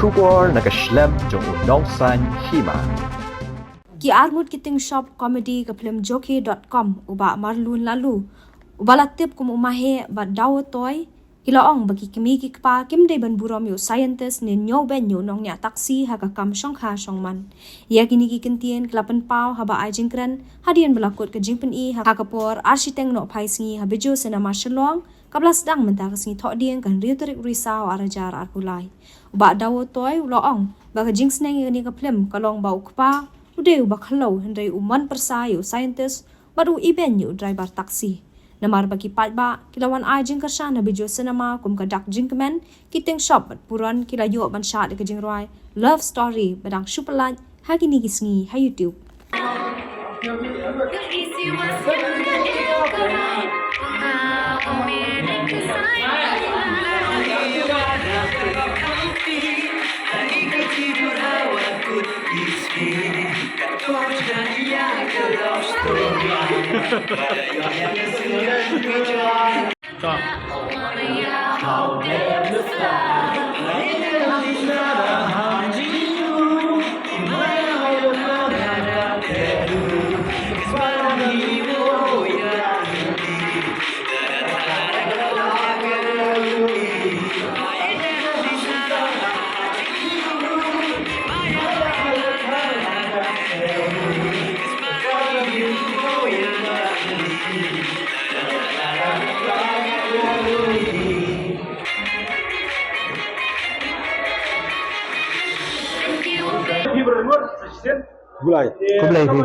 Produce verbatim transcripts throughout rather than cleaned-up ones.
Khubor na ka shlem jong u nongsaiñ hima. Ki arngut ki tieng shop comedy ka film Jokhe dot com, u Bah Marlun Laloo, uba la tip kum u Mahe bad Dawotoy, ki la ong ba ki kmie ki kpa kim dei ban burom ïa u scientist ne ñiewbeiñ ïa u nongñiah taksi ha ka kam shongkha shongman. Ïa kine ki kyntien ki la pynpaw haba ai jingkren hadien ba la kut ka jingpyni ha ka por ar shiteng nohphai sngi ha Bijou Cinema Shillong, kaba la sdang mynta ka sngi Thohdieng ka hynriew tarik u Risaw ar hajar arphew lai. U Bah Dawotoy u la ong ba ka jingsneng ïa kane ka film ka long ba u kpa u dei uba khlaw hynrei u mon pyrsa ïa u scientist bad u ibeiñ ïa u driver taksi. Namar ba ki paidbah ki la wan ai jingkyrshan ha Bijou Cinema kum ka dak jingkmen, ki tieng shop bad puron ki la ïoh ban shad ïa ka jingrwai Love Story ba dang shu pyllait ha kine ki sngi ha YouTube. Khublei. Khublei.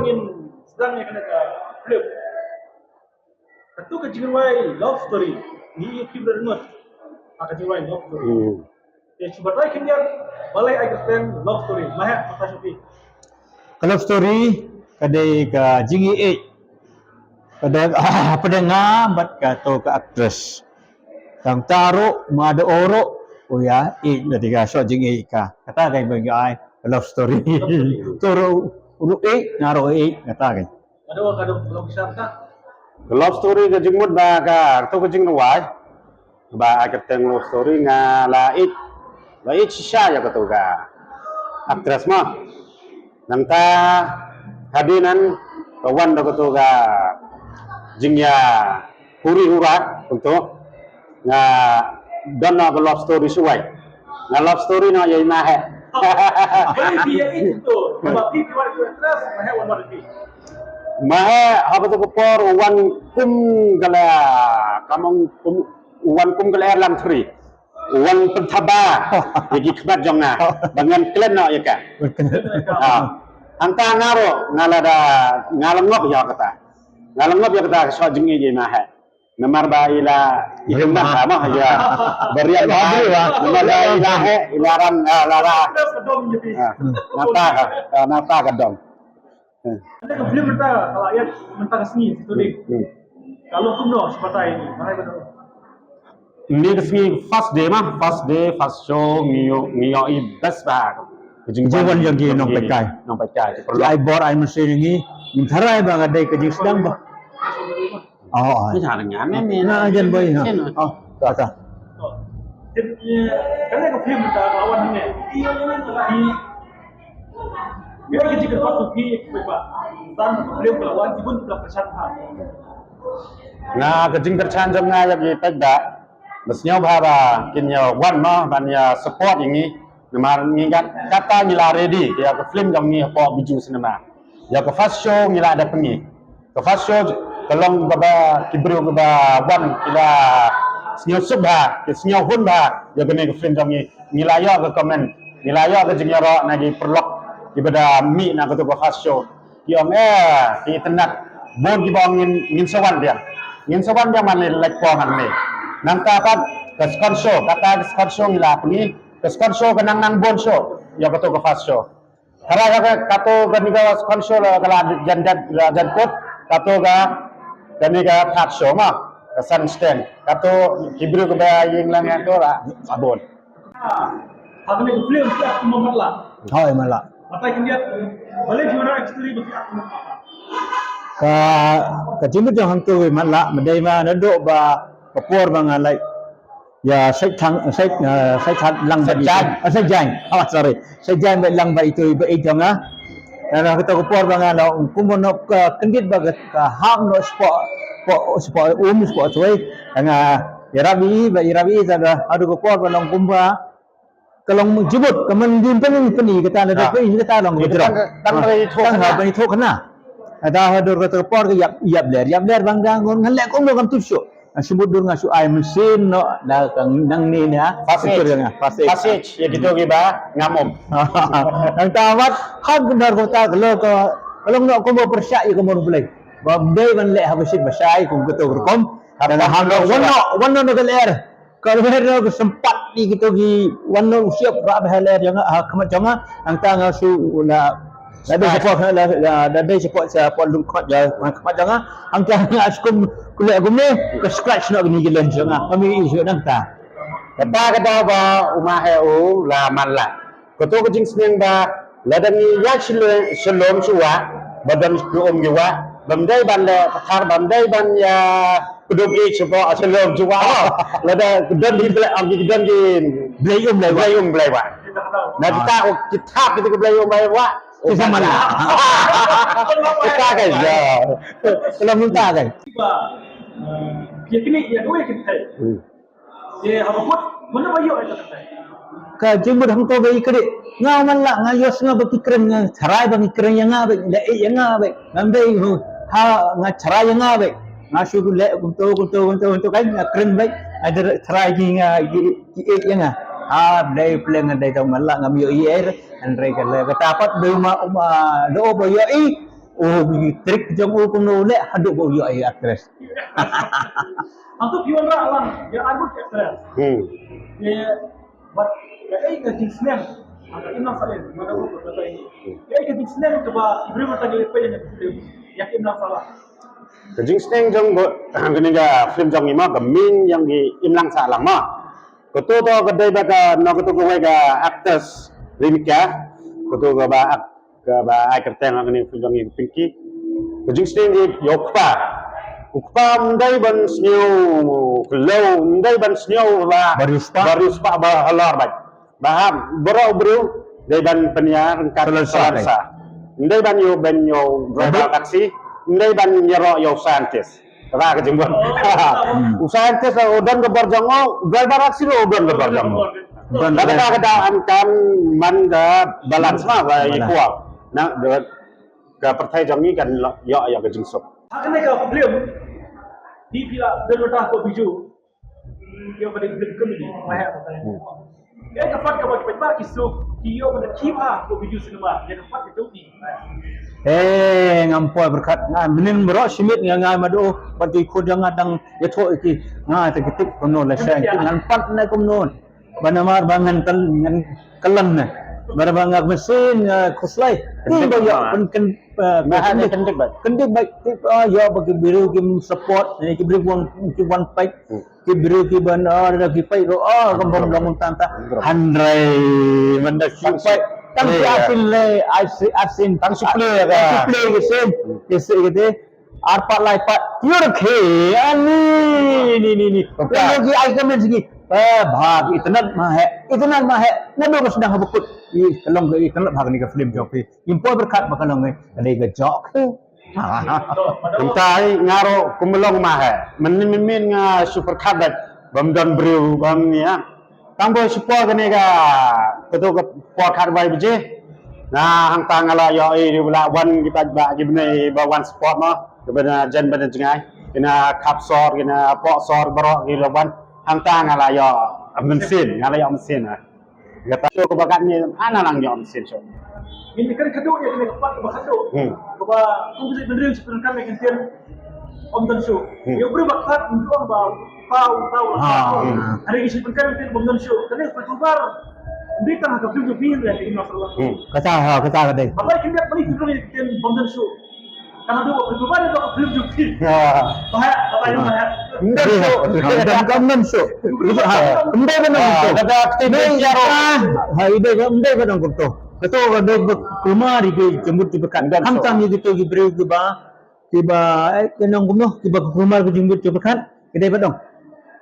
Kato ka jingrwai love story. Ngi ïa phi ba don ha ka jingrwai love story. Hmm. Te shu batai khyndiat balei ai kyrteng love story. Mahe, batai sha phi. Ka love story ka dei ka jingïeit. Ka dei, pdeng nga bad kato ka actress. Tang ta ruh, ma da o ruh, u ïa ïeit, da dei ka short jingïeit ka. Kata ka ba ngi ai ka love story. To ruh u ruh ïeit, nga ruh ïeit, kata ka. Ka love story ka jingmut ba ka, kato ka jingrwai. Ba ai kyrteng love story nga la ïeit. La ïeit shisha ïa kato ka actress mo. Nangta hadien nan ka wan da kato ka jingïa huri hura kumto. Nga don noh ka love story shuwai. Nga love story noh ïa i Mahe. Ba phi ki wan ki actress, Mahe wan wan phi. Mahe haba tu ka por wan kum ka la, ka mong kum, wan kum ka la erlang tri. Wan pynthaba ïa ki khmat jong nga ba ngan klet noh ïa ka. Ha. Hangta nga ruh nga la da, nga la ngop ïa kata. Nga la ngop ïa kata ka short jingïeit ïa i Mahe. Namar ba i la, i kynmaw mo, ïa. Ba riam ba. Namar ba i la heh, i la ran, ah, la ra. Ah, nangta ka, ah, nangta ka dong. Hmm. Ane ka film mynta ka la ïa mynta ka sngi tu dei. Hmm. Ka long kumno sha batai ni, batai ba dong. Ni ka sngi first day mo, first day, first show, ngi ïoh, ngi ïohi best ba. Ka jingwan jong ki nongpeitkai. Nongpeitkai. Ki ai bor ai mynsiem ïa ngi, ngi tharai ba ka dei ka jingsdang ba. Oh, oh. Ni sa dengan ni, ni. Na, jan boy, ha. Sino? Oh, ta, ta. Kan ka film ta lawan ni. Ni ka jingkyrpad tu ki ba. Tan ka film ka lawan ki bun ka pyrshang ha. Nga ka jingkyrchan jong nga ïa ki paidbah. Ba sngewbha ba kin ïa wan mo ban ïa support ïa ngi. Namar ngi kat, kata ngi la ready ïa ka film jong ngi hapoh Bijou Cinema. Ïa ka first show ngi la da pyngi. Ka first show ka long kaba ki briew kiba wan ki la sngewsuk bha, ki sngewhun bha ïa kane ka film jong ngi. Ngi la ïoh ka comment, ngi la ïoh ka jingïaroh na ki paralok kiba da mih na kato ka first show. Ki ong, eh, ki itynnad. Bun kiba ong ngin, ngin sa wan biang. Ngin sa wan biang ban leit poi hangne. Nangta pat ka second show, kata ka second show ngi la pyngi, ka second show ka nang nang bun show ïa kato ka first show. Haba ka, kato kane ka second show la ka la jan, jan, la jan kut, kato ka, kane ka third show mo, ka san shiteng. Kato ki briew kiba ïeng lang ïa kato la bun. Ha kane ka film phi act kum u Matlah. Hooid, Matlah. Batai khyndiat, balei phi wanrah story ba phi act kum u Matlah. Ka, ka jingmut jong hangto u Matlah, ma dei ma naduh ba ka por ba nga leit Ïa Sait Thang, Sait, eh, Sait Thang lang ba Sait Jaiñ. Ah, Sait Jaiñ. Oh, sorry. Sait Jaiñ ba lang ba itu ba i jong nga. Na kata ka por ba nga la kumno ka kyndit ba ka, ka ham no spot, spot, spot um, spot soi. Nga ïarap i ba ïarap i ta da adu ka por ba long kumba ka long jubut ka man din pynï pynï kata na da pynï kata long ka jrong. Tang ba i thok na. Ada hadur kata ka por ka ïap ïap ler ïap ler bang dang ngan leh kumno kam tu shu. Nga shu bud dur nga shu ai mynsiem noh da ka nangne ne ah. Passage. Passage. Passage ïa kito kiba ngam um. Nangta wat hak bendar kata ka long ka long noh kumba pyrshah ïa ka mon Blei. Ba dei ban leh ha ba shit ba shai kum kito rukom. Hap da hap wan noh wan noh na ka ler. Ka ler ka sempat di kito ki wan noh u siap ba ba ler jong nga ha khmat jong nga. Nangta nga shu la la dei support la la dei support support lung khmat jong nga khmat jong nga. Hangta nga skum kulek gumne ka scratch noh kini ki lens jong nga. Kami issue nangta. Kata kata ba u ma he u la man la. Kato ka jingsneng ba lada ngi ïa shalom shalom shuwa ba don shu um ïa wa bam dei ban le pathar bam dei ban ïa kudum i shuwa shalom shuwa lo. Lada don di ble am di don di Blei um Blei wa. Blei um Blei wa. Na kita ki thap kita ki Blei um Blei wa. Kita mana? Kita kan ya. Kalau minta kan. Ba, eh, ïa kini ïa dua ïa kini. Hmm. Ïa haba kut, mana ba ïoh ïa kata. Ka jingmut hangto ba i kri. Nga man la nga ïoh sngew ba ki kren nga tharai ba ki kren ïa nga ba da ïa nga ba. Ngam dei hu. Ha nga tharai ïa nga ba. Nga shu leh kumto kumto kumto kumto kai nga kren ba. Ada tharai ki nga ki ïa nga. Ha dei pleng nga dei tau man la ngam ïoh ïa. Hynrei ka le kata pat dei ma uma do ba ïoh i. Oh, bi trik jong u kumno leh haduh ba u ïoh i actress. Hangto phi wanrah lang ïa arbud ki actress. Hmm. Ïa bad ïa ei ka jingsneng. Ïa ei ka jingsneng kaba i briew ba tang ïa pei ïa ka film ïa ka Imlang Sahlang. Ka jingsneng jong kane ka film jong i ma ka ming jong i Imlang Sahlang ma. Kato to ka dei ba ka no kato kawei ka actress Rimika. Kato kaba ak- kaba ai kyrteng ha kane ka film jong i Pinky. Ka jingsneng jong i ïa u kpa. U kpa ym dei ban sngew kloi, ym dei ban sngew ba ba riewspah ba halor bad ba hap baroh briew dei ban pynïar ryngkat salansa. Ym dei ban ïoh ban ïoh driver taxi, ym dei ban ïaroh ïa u scientist. Kata ka jingbun. U scientist u don ka bor jong u, driver taxi u don ka bor jong u. Kata ka dei, kan man ka balance ma ka equal. Na ka pyrthei jong ngi kan ïoh ïa ka jingsuk. Ha kane ka film, di phi la don mynta ko Bijou. Ïoh ka dei film comedy, ma heh. Ïa ka part kaba ki paidbah ki suk, ki ïoh ban da ki ba ko Bijou cinema, ïa ka part ka jong ki. Eh, ngam poi byrkhat, nga mynnin baroh shi miet nga ngai madu, ban ki khun jong nga dang ïathuh ïa ki, nga te ki tip kumno la sha, ngan pat na kumno. Ba namar ba ngan kal ngan kalan na. Ba ba nga mynsiem nga khuslai. Ni ba ïoh ban kan, eh, ma ha ne kendik ba. Kendik ba, ïoh ba ki briew ki support, ki briew wan ki wan peit. Ki briew ki ban, ah, da ki peit ruh, ah, kam bom long tang ta. Hynrei man da ki peit. Tang ki asin le, asin, asin. Tang ki play ka. Tang ki play ki sin. Ki sin ki te. Ar pat lai pat. Ïur ke. Ani, ni, ni, ni. Ki ai comment sigi. Eh, bha, itynnad ma heh. Itynnad ma heh. Naduh ba sdang haba kut. Ih, ka long ka itynnad bha kane ka film jong phi. Ngim poi byrkhat ba ka long ka dei ka jok. Mynta nga ruh kum long ma heh. Mynnin mynnin nga shu pyrkhat bad bym don briew bym ïa. Tang ba shu por kane ka kato ka por khatwei baje. Nga hangta nga la ïoh i dei ba la wan ki paidbah ki bnai ba wan support mo. Ki bnai jan bnai jngai. Kina khap sor, kina pok sor baroh ki la wan. Hangta nga la ïoh mynsiem, nga la ïoh mynsiem. Kata show kaba kat ni ana lang jong sien show. Ngin kan kadu ïa kane ka part kaba kadu. Hmm. Kaba kum ki bynriew shi pynkan ïa ka ktien Om Don Show. Hmm. Ïa u briew ba kat ngi ong ba tau tau. Ha. Hari ki shi pynkan ïa ka ktien Om Don Show. Kane ka pynbar. Ndi tang ka film ka film ïa ka film masalah. Hmm. Kata ha kata ka dei. Ba lai kin dak bali film ïa ka ktien Om Don Show. Kan haduh ba pynban ïa ka film jong phi. Ha. Ba ha, ba ha, ba ha. Ym don shuh. Ha, ym don, ym don shuh. Ha, ym dei ban ong kumto. Lada acting ym dei ban ong kumto. Kato ka dei ba kulmar ïa ki jingmut jingpyrkhat. Khamtam ïa kito ki briew kiba, kiba, eh, kin ong kumno, kiba kulmar ki jingmut jingpyrkhat. Ki dei ban ong.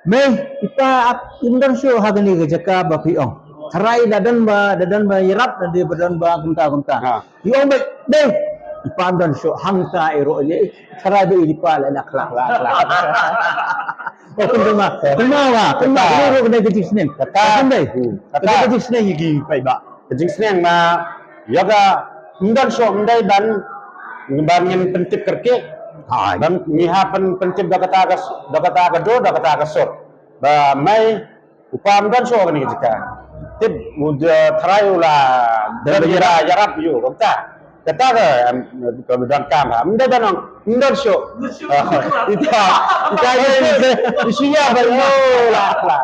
Mei, i pa ap im don shuh ha kane ka jaka ba phi ong. Tharai da don ba, da don ba ïarap, da dei ba don ba kumta kumta. Ha. I ong, mei, mei, i pa im don shuh hangta i ruh. Tharai ba i pa la na khlak khlak khlak. Oh, kynmaw, kynmaw wa, kynmaw, kata. Kynmaw ruh kane ka jingsneng. Kata. Kata. Hmm. Kata ka jingsneng ïa ki paidbah. Ka jingsneng ma ïa ka, ym don shuh, ym dei ban, ban ngin pyntip kyrkieh. Hai. Ban ngi hap pyn-, pyntip da kata ka s-, da kata ka dur, da kata ka sur. Ba mei u pa ym don shuh kane ka jaka. Tip u, eh, tharai u la don, don ba ïarap, ïarap ïa u, kata. Kata ka, em, ka donkam ha. Ym dei ban ong ym don shuh. Ita, ita ïa, ïa, ïa, ïa, ba, oh, la, la.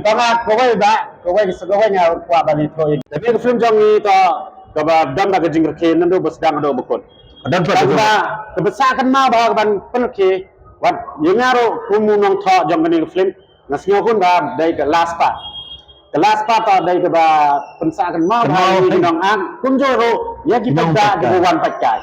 Tang ba kawei ba, kawei, kawei nga kwah ban ïathuh. Kane ka film jong ngi to, kaba don ba ka jingkyrkieh naduh ba sdang haduh ba kut. Don ba, kaba, kaba sah kynmaw ba ban pynrkhie. Wat ïa nga ruh kum u nongthoh jong kane ka film. Nga sngew hun ba dei ka last part. Ka last part ta dei kaba pynsah kynmaw ba ïa ki nongak, kumjuh ruh ïa ki paidbah kiba wan peit kai.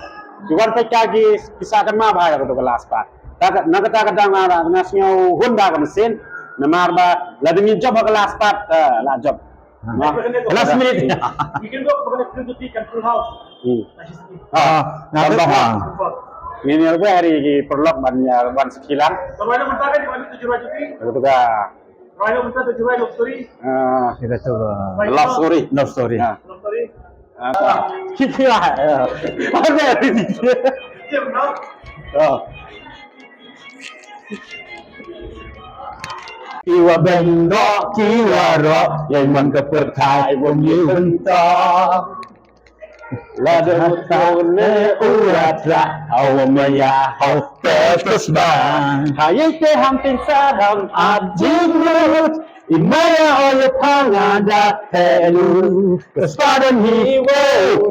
Ki wan peit kai ki, ki sah kynmaw ba ïa ka last part. Ta ka, na kata ka daw nga, nga sngew hun da ka mynsiem. Namar ba lada ngi jop ha ka last part, eh, la jop. Ha. Last minute. Weekend tu, weekend tu kan full house. Hmm. Ah, nga tip. Ngin ïa wei hari ki paralok ban ïa wan sakhi lang. Betul ka. Ah, love story. Love story. Ah. Kita, ya. Ada. Oh. Kiwa bynta, kiwa rok, ïa man ka pyrthai wym ïoh bynta. Lada u thaw ne u la tla, hawa maya haw pyrthus ba. Ha ïa te ham tin sa ham ap jinglut. I maya o ïa phang ada te lu. Ka spadon hi wo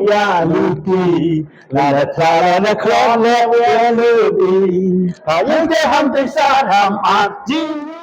ïa luti. Lada tla lada khlong ne ïa luti. Ha ïa te ham tin sa ham ap jinglut.